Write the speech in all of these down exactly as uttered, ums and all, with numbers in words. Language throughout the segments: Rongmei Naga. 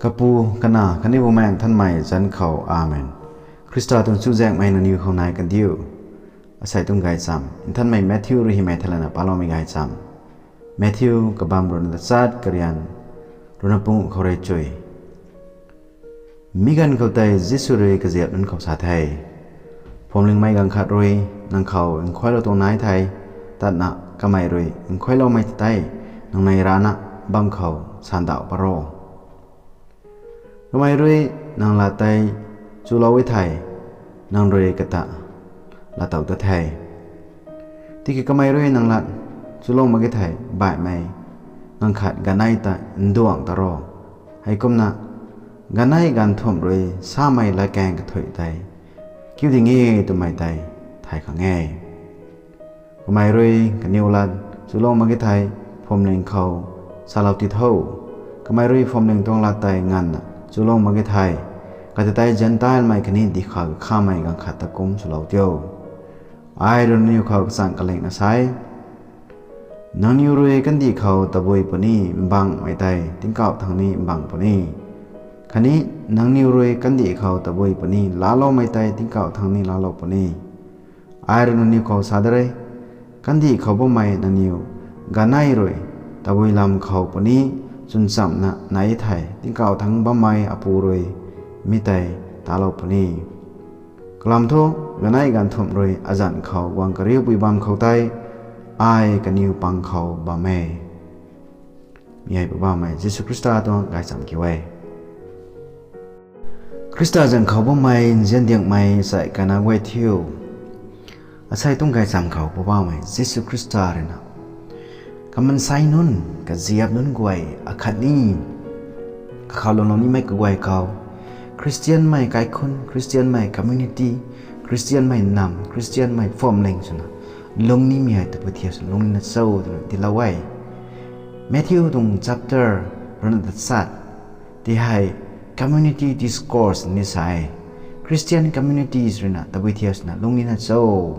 Kapu, Kanac khatni Bumaengh Nthanmei zanc khou, Amen. Khrista tuang chuzaenghmei nangniw khou nai kandiu. Asei tuang gaychamv nthanmei Matthew rui hymei thalana paloumei gaychamv. Matthew kabamv ruhna tachat, karian ruhna panguh khou rui chui. Mi ganv khou tei Jisu rui kaziap nunc khou sa the, Phuamlingmei ganv khat rui nang khou nkhuailou tuang nai the, tatna kamei rui nkhuailoumei tei nang nei rana bam khou sandauh pat ro. Kamei rui nang lat tei chulou e thei, nang rui kata laatow ta the. Tiki kamei rui nang lat chulou mak ge thei, baihmei ganv khat ganei ta nduangc ta ro. Heikumna ganei ganvthumh rui samei latkaeng kathuic tei kiu ding e twmei tei thay khang e. Kamei rui kaniw lat chulou mak ge thei, phuamling khou salou ti tho. Kamei rui phuamling tuang lat tei nganvna chulou mak ge thei, kata tei Zentelmei khatni dihkha kakhamei ganv khat ta kum swlou tio. Ai rui nangniw khou kachang kalingna sa e, nangniw rui kandih khou tabui puni mbangmei tei tingkauh thangc ni mbang puni, khatni nangniw rui kandih khou tabui puni laaloumei tei tingkauh thangc ni laalou puni. Ai rui nangniw khou sa de re, kandih khou bammei nangniw ganei rui tabui lam khou puni chwnchamna nai thei, tingkauh thangc bammei Apu rui mi tei talou puni. Kalam thu, ganei ganvthumh rui azanc khou guang kariupui bam khou tei, ai kaniw pang khou bam e. Mi hei Poubauhmei Jisu Khrista tuang gaychamv kiu e. Khrista zanc khou bammei nziandiangmei sai kana guay thiu. Asei tuang gaychamv khou Poubauhmei Jisu Khrista rui na kamansei nunc, kaziap nunc guay akhatni kakhou lwmlou nimei kaguay khou, Khristianmei kaikhunc, Khristianmei community, Khristianmei nam, Khristianmei phuamling swna lungc nimei hei tabui thiu swna lungc nina cho twna tiilou e. Matthew tuang chapter ruhna tachat ti hei community discourse ni sa e. Christian communities rui na tabui thiu swna lungc nina cho.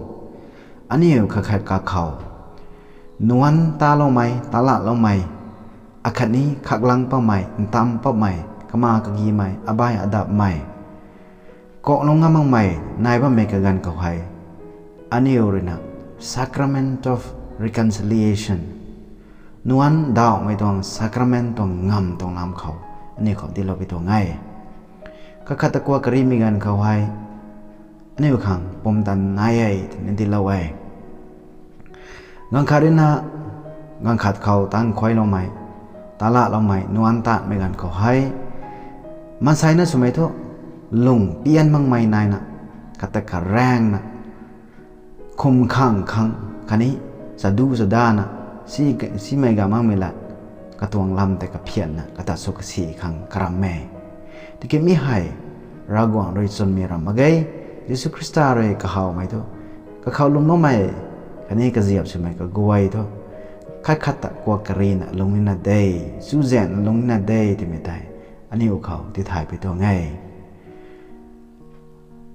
Aniu khat khat kakhou nuanc taloumei, talaloumei, akhatni khaklang pammei, ntam pammei, kama kagimei, abai adapmei, kaklou ngam makmei nai bammei kaganv khou hei, aniu rui na Sacrament of Reconciliation, nuanc dauhmei tuang sacrament tuang ngamv tuang lam khou aniu khou tiilou pi tuang e. Khat khat ta kuak karimei ganv khou hei aniu khang pumtan nai e twna tiilou e. Ganv khat rui na ganv khat khou tang khuailoumei, talaloumei, nuanc tanmei ganv khou hei, maansei na swmei thu lung pian makmei naina, kata karaengna, khum khang khang khatni chadu chadana, si, simei ga makmei lat, katuang lam tei kaphianna kata sw kasi khang karam e. Tiki mi hei Ravguangc rui chwnmei ram mak ge. Jisu Khrista rui kahawmei thu, kakhou lwmloumei khatni kaziap swmei kaguay thu, khat khat ta kuak karina lungc nina de, chuzaenghna lungc nina de twmei tei aniu khou tithay pi tuang e.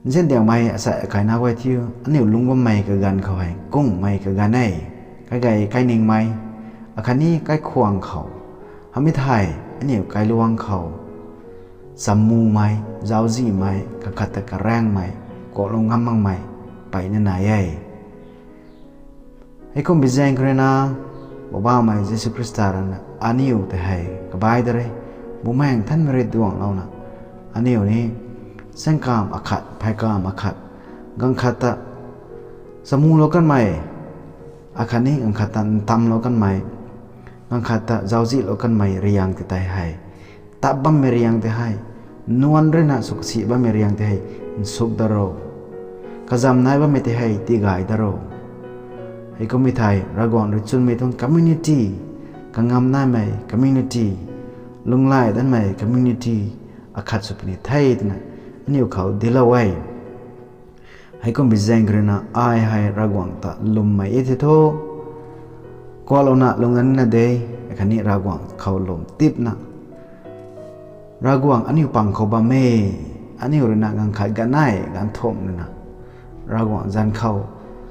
Nziandiangmei asei akai nac guay thiu, aniu lungc bammei kaganv khou hei kungmei kaganv e. Kaigei kainingmei, akhatni kaikhwang khou, hamei thei aniu kailuang khou chamumei, zauczihmei, khat khat ta karaengmei, kaklou ngam makmei peyna nai e. Heikum bi zaeng khou rui na, Poubauhmei Jisu Khrista rui na aniu tei hei kabai da re, Bumaengh Nthanmei rui duanglouna, aniu ni saengkam akhat, pheykamv akhat, ganv khat ta chamulou kanmei, akhatni ganv khat ta ntamlou kanmei, ganv khat ta zauczihlou kanmei riang tei tei hei, tap bammei riang tei hei, nuanc rui na sw kasi bammei riang tei hei, nsuk da ro. Kazam nai bammei tei hei tigay da ro. Heikummei thei Ravguangc rui chwnmei tuang community, kangam naimei community, lunglay danmei community akhat sw puni the twna aniu khou dilou e. Heikum bi zaeng khou rui na ai hei Ravguangc ta lwmmei e the thu, kuaklouna lungc nina de, akhatni Ravguangc khou lwm tipna, Ravguangc aniu pang khou bam e, aniu rui na ganv khat ganei ganv thumh rui na Ravguangc zanc khou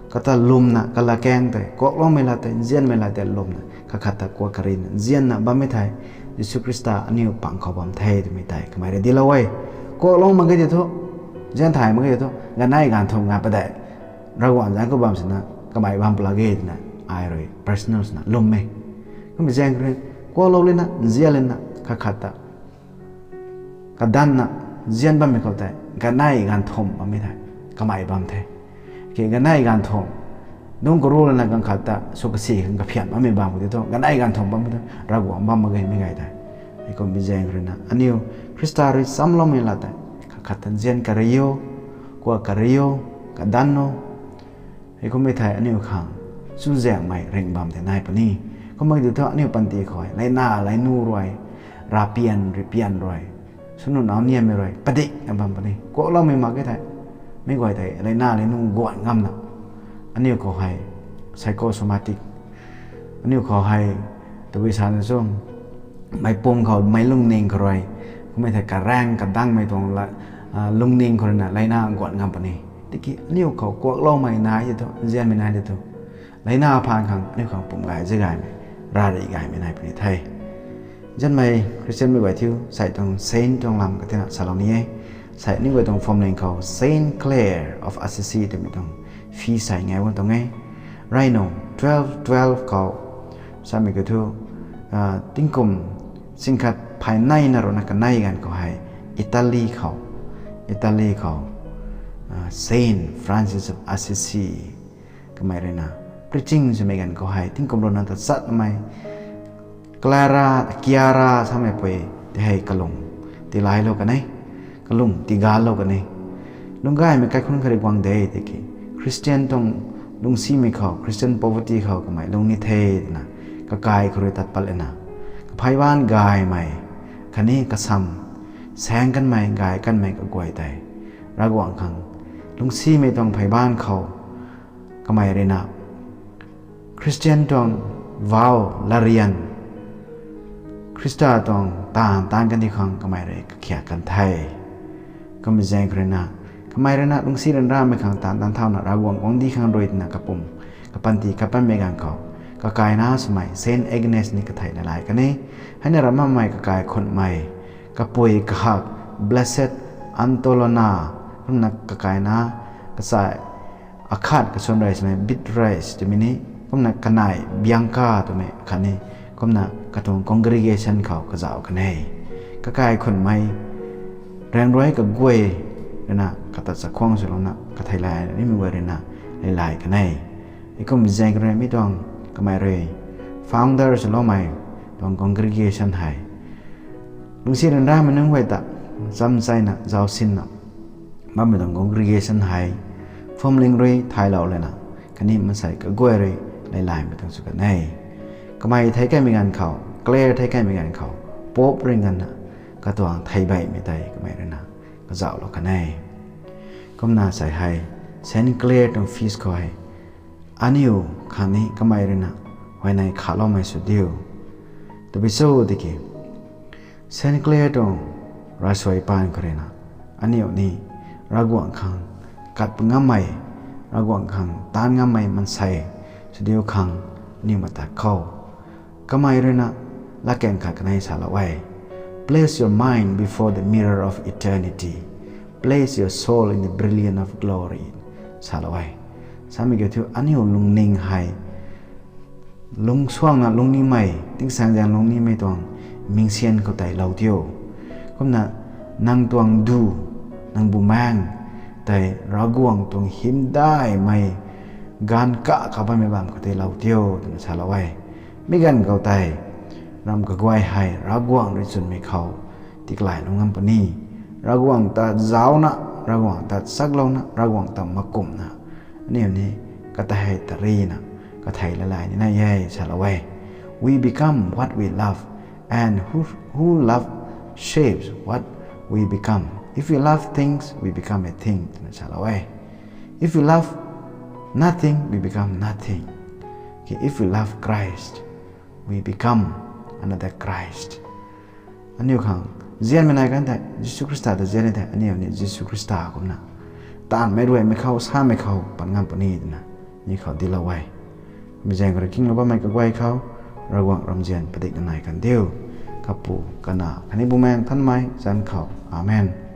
kata lwmna, kalatkaeng tei, kuakloumei lat tei, nzianmei lat tei lwmna, khat khat ta kuak karina nzianna bammei thei, Jisu Khrista aniu pang khou bam the twmei tei kamei rui dilou e. Kuaklou mak ge tei thu, nzian thay mak ge tei thu, ganei ganv thumh ngai padeih Ravguangc zanc khou bam sina kamei bam pla ge twna ai rui personal swna lwm e. Kummei zaeng rui kuaklou lena, nzian lena, khat khat ta kadanna nzian bammei khou tei ganei ganv thumh bammei the, kamei bam the. Ki ganei ganv thumh, dungc karu lana ganv khat ta sw kasi khang kaphian bammei bam khou tei thu, ganei ganv thumh bammei thu Ravguangc bam mak ge mei gay tei. Hei kummei zaeng ruina aniu Khrista rui chamloumei lat tei khat khat ta nzian kariu, kuak kariu, kadan o. Hei kummei thei aniu khang chuzaenghmei ringh bam tei nai puni. Kum mak ge tei thu aniu panty khou hei leina leinu rui, ravpian ripian rui, swnu nau niammei rui padikna bam puni. Kuakloumei mak ge thei, meic guay tei leina leinu guan ngamna, aniu khou hei psychosomatic, aniu khou hei tabui sana chu meic pum khou, meic lungning khou rui, kummei thei karaeng kadangmei tuang la, lungning khou ruina leina guan ngam puni. Tiki aniu khou kuakloumei nai tei thu, nzianmei nai tei thu, leina phaan khang aniu khang pum gay, zay gaymei, rari gaymei nai puni the. Nzianmei Christian mei guay thiu, sei tuang saint tuang lam katina salou ni e. Sei aniu guay tuang phwamling khou Saint Clare of Assisi twmei tuang feast sei ngai bam tuang e. Reynou twelve twelve khou, samei kiu thu, tingkum singkhat phay neina ruina kanei ganv khou hei, Italy khou, Italy khou, Saint Francis of Assisi, kamei ruina preaching swmei ganv khou hei tingkum ruina tachatmei Clara, Chiara samei pui tei hei kalung tilailou kan e, kalung tiganclou kan e. Lungc gaymei kaikhunc khat rui guang de tiki, Christian tuang lungcsimei khou, Christian poverty khou kamei lung ni the twna, kakai khou rui tat pat lana, kaphey baanc gaymei khatni kasam saeng kanmei, gay kanmei kaguay tei Ravguangc khang lungcsimei tuang phey baanc khou kamei ruina Christian tuang vow, latryan, Khrista tuang taanv taanc kandih khang kamei rui kakhiak kan the. Kummei zaeng ruina, kamei ruina lungcsi ryanramei khang taanv taanc thauna Ravguangc guangcdic khang rui twna kapum, kapanty kapanmei ganv khou, kakaina swmei Saint Agnes ni kathei lalay kan e. Heina ramamei kakai khunmei, kapui kahak Blessed Antolona, kumna kakaina kachai akhat kasuan rey swmei Beatrice twmei ni, kumna kanei Bianca twmei khatni, kumna katuang congregation khou kazauh kan e. Kakai khunmei raeng rui kaguay ruina kata chakhwang swlouna kathei lay nimei guay ruina leilay kan e. Heikum zaeng rui mi tuang kamei rui founder swloumei tuang congregation hei lungcsi ryanramei nunc guay ta chamcheina zausinna bammei tuang congregation hei phwamling rui thaylou lana, khatni maansei kaguay rui leilaymei tuang sw kan e. Kamei thei kaimei ganv khou, Clare thei kaimei ganv khou, Pope ring ganna katuang theibeimei tei kamei ruina kazauhlou kan e. Kumna sei hei Saint Clare tuang feast khou hei aniu khang ni kamei ruina huayney khaloumei sw diu. Tabui cho tiki, Saint Clare tuang ravsuai paan khou ruina aniu ni Ravguangc khang kat pa ngammei, Ravguangc khang taanc ngammei maansei sw diu khang aniu matak khou kamei ruina latkaeng khat kanei salou e. Place your mind before the mirror of eternity. Place your soul in the brilliance of glory, salou e. Samei kiu thu aniu lungning hei lungcsuangna lungnimei, tingsaengzaeng lungnimei tuang mingsian khou tei lou tiu. Kumna nang tuang du, nang bumaeng tei Ravguangc tuang hymdaihmei gaanv kak kha bammei bam khou tei lou tiu twna salou e. Mi ganv khou tei ram kaguay hei Ravguangc rui chwnmei khou tiklay lungc ngam puni. Ravguangc ta zaucna, Ravguangc ta chaklouna, Ravguangc ta makumna aniu ni kata hei tarina kathei lalay ni nai e salou e. We become what we love, and who, who love shapes what we become. If we love things, we become a thing twna salou e. If we love nothing, we become nothing. If we love Christ, we become another Christ. Aniu khang nzianmei nai kan tei Jisu Khrista ta nzian e thei aniu ni Jisu Khrista kumna taanvmei ruaimei khou, samei khou pat ngam puni twna ni khou dilou e. Mi zaeng rui kinglou bammei kaguay khou Ravguangc ramzian padikna nai kan diu. Kapu, Kanac khatni Bumaengh Nthanmei zanc khou. Amen.